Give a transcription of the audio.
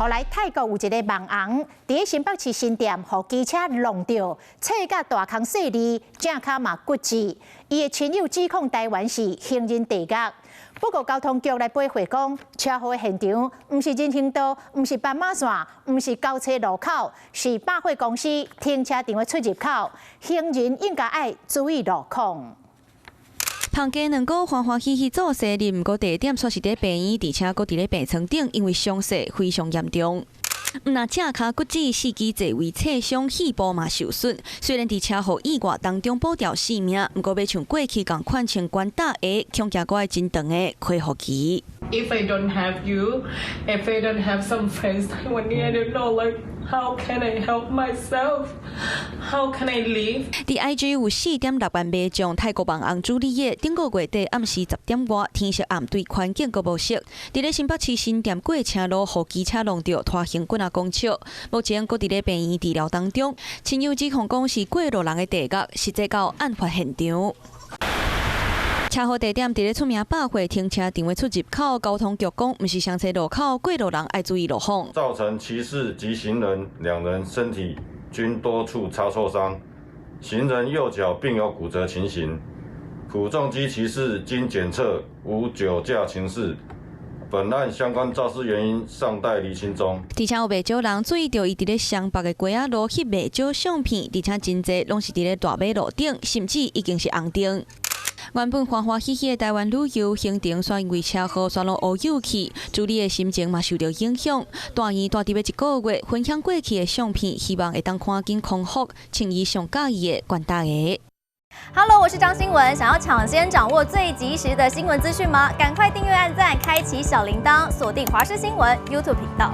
後來泰國有一个網紅，佇新北市新店，予機車挵著，切甲大空細膩，正跤嘛骨折。伊的親友指控台灣是行人地獄。不過交通局來回覆講，車禍的現場毋是人行道，毋是斑馬線，毋是交叉路口，是百貨公司停車場的出入口，行人應該愛注意路況。放假兩個歡歡喜喜做生日，毋過地點卻是佇病院，而且閣佇咧病床頂，因為傷勢非常嚴重。毋但正跤骨折，四肢濟位切傷，肺部嘛受損。雖然佇車禍意外當中保掉性命，毋過欲像過去仝款穿懸搭鞋，恐驚閣愛真長的恢復期。 If I don't have you, if I don't have some friends, Taiwanese, I don't know, like, how can I help myself? How can I live? 佇 IG 有4.6萬迷眾，泰國網紅朱麗葉頂個月底暗時10點外，天色暗，對環境閣無熟，佇咧新北市新店過車路，予機車挵著，拖行幾若公尺，目前閣佇咧病院治療當中。親友指控講是過路人的地獄，實際到案發現場。車禍地點佇咧出名百貨停車場的出入口，交通局講，毋是雙車路口，過路人愛注意路況。造成騎士及行人兩人身體均多處擦挫傷，行人右腳並有骨折情形。苦重機騎士經檢測無酒駕情事。本案相關肇事原因尚待釐清中。而且有袂少人注意著伊佇咧雙北的街仔路翕袂少相片，而且真濟攏是佇咧大馬路頂，甚至已經是紅燈。原本歡歡喜喜的台灣旅遊行程，煞因為車禍煞攏烏有去，朱莉的心情嘛受著影響。住院蹛佇欲一個月，分享過去的相片，希望會當趕緊康復，穿伊上佮意的懸搭鞋。 Hello，我是張新聞，想要搶先掌握最及時的新聞資訊嗎？趕快訂閱、按讚、開啟小鈴鐺，鎖定華視新聞 YouTube 頻道。